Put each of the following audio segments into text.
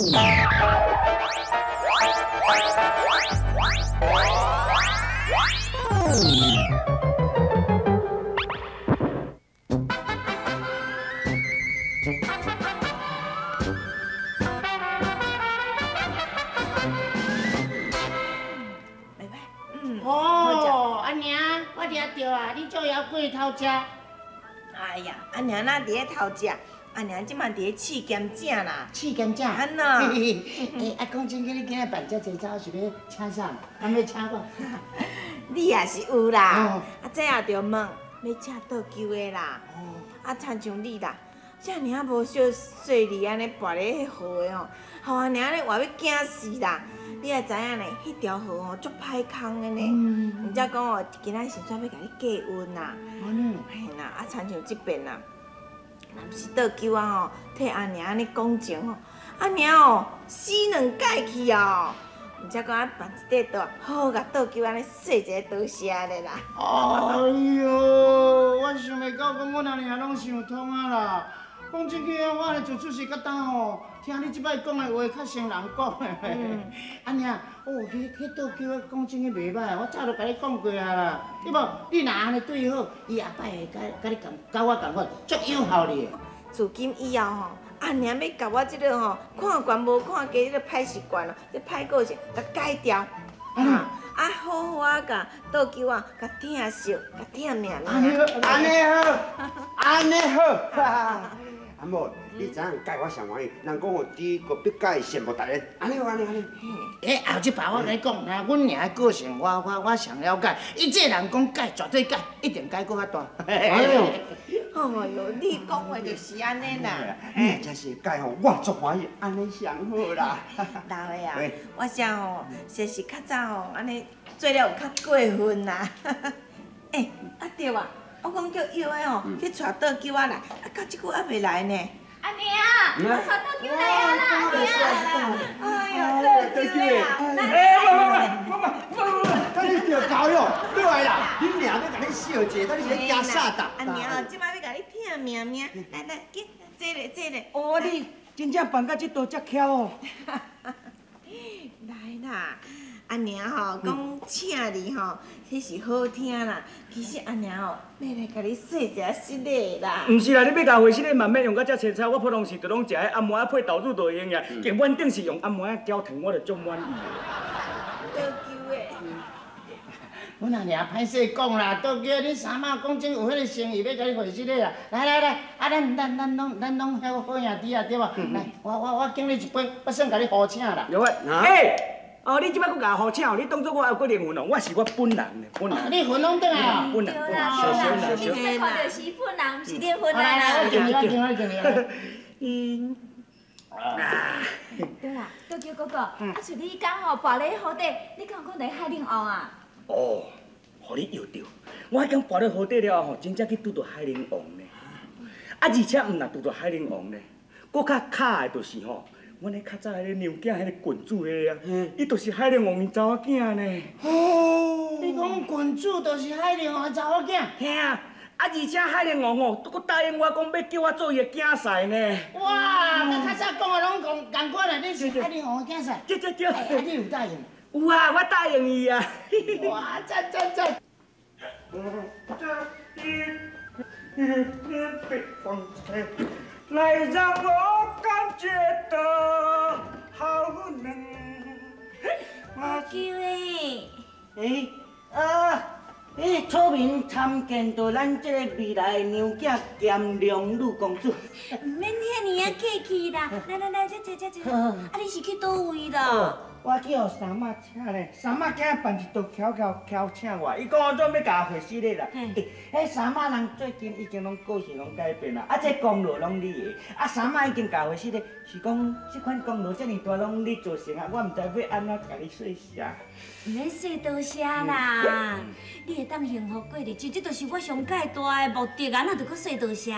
袂歹，嗯。哦，阿娘，我掠著啊，你足枵过头食。哎呀，阿娘哪伫咧偷食？阿娘这马伫咧试兼正啦。试兼正。安怎？欸，啊，讲真，你今日办遮济早是欲请啥？啊，欲请我？你也是有啦。啊，这也著问，欲请倒勼的啦。哦。啊，亲像你啦，遮尔仔无小细腻按呢跋咧彼河的吼，予阿娘按呢活欲惊死啦！你也知影呢，彼条河吼足歹空的呢。毋才讲哦，今仔先煞欲共你过问啦。嘿啦，啊，亲像这遍啊，若毋是倒勼仔吼，替阿娘按呢讲情吼，阿娘哦死两摆去哦。毋才讲啊，办一块刀，好好共倒勼按呢说一个多谢咧啦。哎哟，我想袂到讲阮阿娘拢想通啊啦。讲真去啊，我按呢自出世到今吼，听你这摆讲的话较像人讲的。阿娘，哦，彼倒勼仔讲真去袂歹，我早就共你讲过啊啦，对无？你若按呢对伊好，伊后摆会共佮你共佮我仝款，足友好你的。自今以后吼，阿娘欲共我这个吼，看悬无看低，这个歹习惯哦，这歹个性，共改掉。啊，啊，好好啊，共倒勼仔，共疼惜，共疼命。按呢好，按呢好，按呢好。阿某，你知影改我上欢喜？人讲哦，知国必改，善莫大焉。按呢好，按呢按呢。欸，后一摆我共你讲，若阮娘的个性，我上了解。伊这人讲改，绝对改，一定改阁较大。哎哟，哎哟，你讲话就是按呢啦。你若真是改吼，我足欢喜，按呢上好啦。老的啊，我想吼，实是较早吼，按呢做了有较过分啦。欸，啊对啊。我讲叫约的吼，去带倒勼仔来，啊，到这久犹未来呢。阿娘，我带倒勼来啊啦，阿娘。哎呦，倒勼的！欸，无无无无无无，等你著够哟，倒来啦！恁娘欲共你笑者，等你是咧惊啥哒？阿娘，这摆欲共你疼命命，来来，紧坐咧坐咧。哦，你真正办到这道遮巧哦。来啦。阿娘吼讲请你吼，彼是好听啦。其实阿娘吼，欲来共你说一下失礼啦。毋是啦，你欲共回失礼嘛，免用到遮凄惨。我普通时就拢食彼暗糜仔配豆乳就会用啊。见阮顶是用暗糜仔搅汤，我就足满意。倒勼的。阮阿娘歹势讲啦，倒勼恁三妈讲真有彼个诚意，欲共你回失礼啦。来来来，啊咱咱咱拢咱拢遐好兄弟啊，对无？来，我敬你一杯，我算共你呼请啦。有欸，欸。哦，你这摆阁共我呼请哦？你当做我犹阁灵魂哦？我是我本人呢，本人。你魂拢转来啊？本人，本人，小小小小。你看著是本人，毋是灵魂啊！来来，我敬你，我敬你，我敬你。嗯。对啦，倒勼哥哥，啊，像你彼工吼跋咧河底，你敢有讲伫海龙王啊？哦，予你摇著。我彼工跋咧河底了后吼，真正去拄著海龙王呢。啊，而且毋若拄著海龙王呢，阁较巧的就是吼。阮彼较早彼个娘囝，彼个郡主彼个啊，伊就是海龙王𪜶查某囝呢。哦，你讲郡主就是海龙王的查某囝？嘿啊，啊而且海龙王哦，阁答应我讲欲叫我做伊的囝婿呢。哇，佮较早讲的拢仝仝款啊！你是海龙王的囝婿？对对对。啊，你有答应？有啊，我答应伊啊。哇，赞赞赞！这一片北风吹。来让我感觉到好冷。倒勼的。欸，啊，欸，草民参见著咱这个未来的娘囝兼良女公主。毋免遐尔仔客气啦，来来来，这坐这坐。啊，你是去佗位啦？我去予三妈请咧，三妈今日办一桌巧巧巧请我，伊讲我准欲共我回失礼啦。欸，彼三妈人最近已经拢个性拢改变啦，啊，这功劳拢你的，啊，三妈已经共回失礼，是讲这款功劳遮尔大拢你造成啊，我毋知欲按怎共你说谢。毋免说多谢啦，你会当幸福过日子，这就是我上盖大的目的啊，哪著阁说多谢？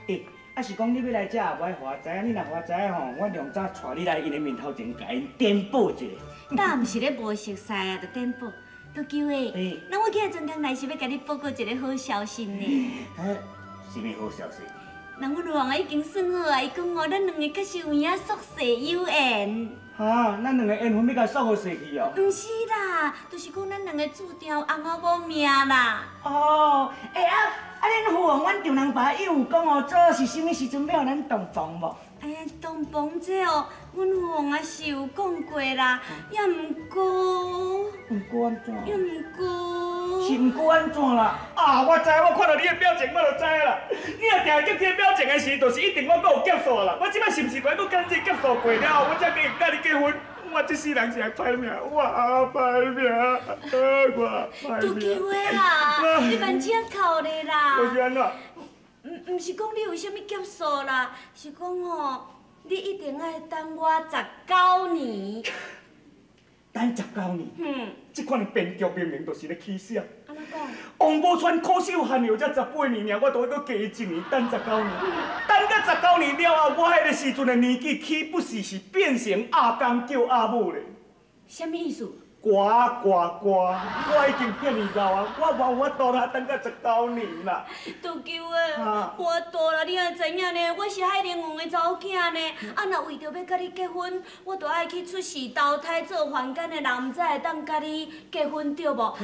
欸，啊是讲你欲来遮也无爱予我知影，你若予我知影吼，我良早带你来𪜶的面头前，共𪜶点报一下。敢毋是咧无熟似啊，就点报。倒勼的，那我今日专工来是欲共你报告一个好消息呢。啥物好消息？人阮父王已经算好啊，伊讲哦，咱两个确实有影宿世有缘。哈，咱两个缘分欲共束予逝去哦？毋是啦，就是讲咱两个注定有翁仔某命啦。哦，欸啊啊！恁父王，阮丈人爸伊有讲哦，这是啥物时阵欲予咱洞房无？哎，洞房这哦，阮父王也是有讲过啦，也毋过，毋过按怎？也毋过，是毋过按怎啦？啊，我知，我看到你的表情，我就知啦。你若定会记起表情的时，就是一定我阁有劫数啦。我这摆是毋是阁跟这劫数过了后，我才佮你结婚？我这世人是歹命，我歹命，我歹命。杜秋的啦，你慢请哭咧啦。我是按怎？毋是讲你有啥物劫数啦，是讲吼，你一定爱等我19年。等19年？嗯。这款的编剧明明就是咧起痟。按怎讲？王宝钏苦守寒窑才18年尔，我都阁加伊1年，等19年。等到19年了后，我彼个时阵的年纪，岂不是是变成阿公叫阿母咧？啥物意思？呱呱呱！我已经遐尔老啊，我无法度啦，等到19年啦。杜秋的，无法度啦，你也知影呢，我是海陵王的查某囝呢。啊，若为著欲佮你结婚，我就爱去出世投胎做凡间的人，才会当佮你结婚，对无？啊，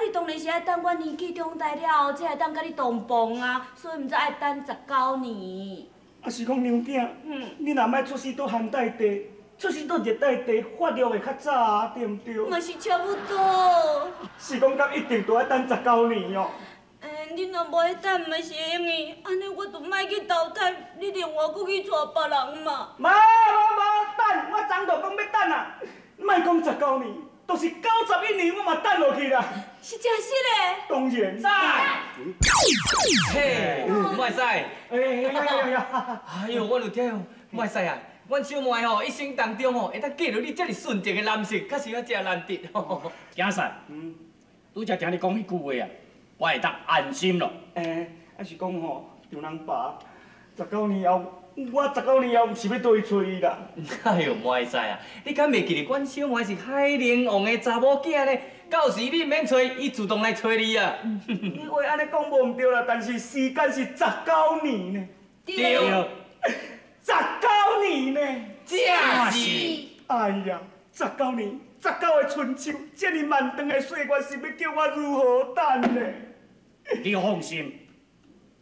你当然是爱等我年纪长大了后，才会当佮你洞房啊，所以毋知爱等19年。啊，是讲娘囝，你若莫出世佇寒带地。出世佇热带地，发育会较早啊，对毋对？嘛是差不多。是讲敢一定都爱等19年哦。欸，你若无爱等嘛是会用的，按呢我就莫去投胎，你另外阁去娶别人嘛。无无无，等，我昨就讲欲等啊，莫讲19年，就是91年我嘛等落去啦。是真实的。当然。使。嘿，莫使。哎呀呀呀！哎呦，我有听，莫使啊。阮小妹吼，一生当中吼，会当嫁予你这么纯净的男性，确实啊真难得。囝婿，拄才听你讲彼句话啊，我会当安心咯。欸，啊是讲吼，丈人爸，19年后，我19年后毋是欲倒去揣伊啦。哎呦，莫使啊！你敢袂记得阮小妹是海陵王的查某囝呢？到时你毋免揣，伊自动来揣你啊。你话按呢讲无毋对啦，但是时间是19年呢。对。19年呢，正是。哎呀，19年，19个春秋，这么漫长的岁月，是欲叫我如何等呢？你放心，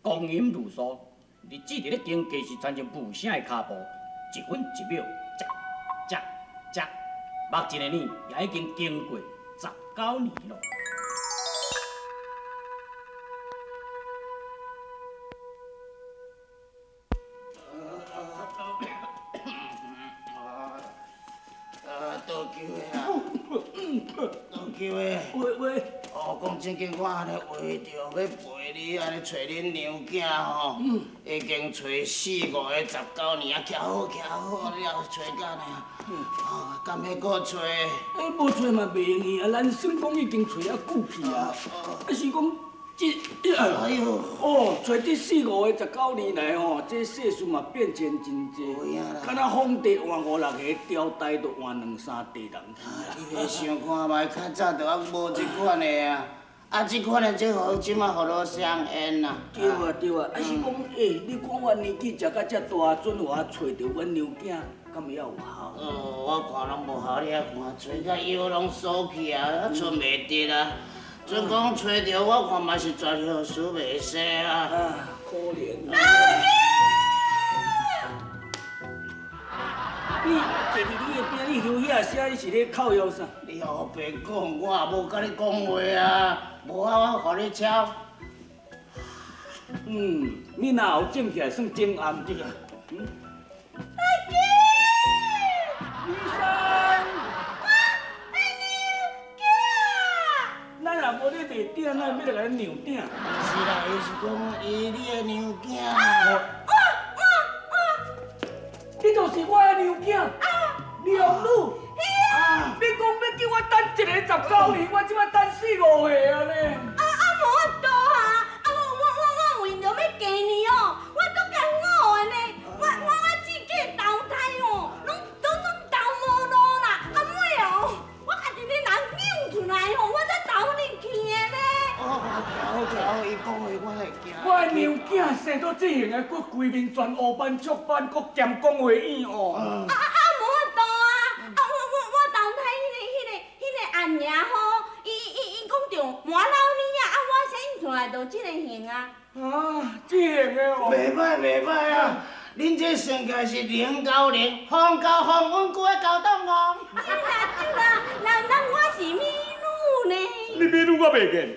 光阴如梭，日子伫咧经过是亲像无声的跤步，一分一秒，才才才，目一个年也已经经过19年咯。喂喂，哦，讲正经，我按呢为著欲陪你，按呢揣恁娘囝吼，已经揣4、5个19年啊，徛好徛好，你也揣到呢，哦，敢欲阁揣？欸，无揣嘛袂用去啊，咱算讲已经揣啊久去啊，啊是讲这，哎呦，哦，揣这4、5个19年来吼，这世事嘛变迁真济，敢若皇帝换5、6个，朝代都换2、3代人去啊。你袂想看觅，较早就犹无这款的啊，啊，这款的这号这马予落双烟啊。对啊对啊，啊是讲，欸，你看我年纪食到遮大，准予我揣著阮娘囝，敢会犹有效？哦，我看拢无效，你遐看，揣到腰拢缩去啊，啊，剩袂得啊。准讲揣著，我看嘛是绝后事袂使啊。啊，可怜啊！你坐伫你的边，你休遐声，你是咧靠腰啥？你胡白讲，我也无佮你讲话啊，无啊，我予你抄。嗯，你若有种起来算种暗这个。嗯。阿姐。医生。我爱娘囝。咱若无咧卖鼎，咱欲来共咱娘鼎？是啦，伊是讲伊你的娘囝。你就是我的娘囝，娘女。你讲欲叫我等一个19年，我这摆等4、5个啊呢。啊啊，无法度啊！啊，我为著欲嫁你哦，我足艰苦的呢。我只计投胎哦，拢投无路啦。啊尾哦，我家己咧人扭出来吼，我才投入去的呢。哦，好，好，伊讲话我会惊。我的娘囝生生做這型的，閣規面全烏斑雀斑，閣兼講話耳哦。啊啊啊！無法度啊！啊，我投胎彼個阿娘吼，伊講著麻老年啊，啊我生出來就這個型啊。啊，這型的哦。袂歹袂歹啊！恁這算起來是零交零，風交風，穩固的交黨王。對啦對啦，人人我是美女呢。你美女我袂見，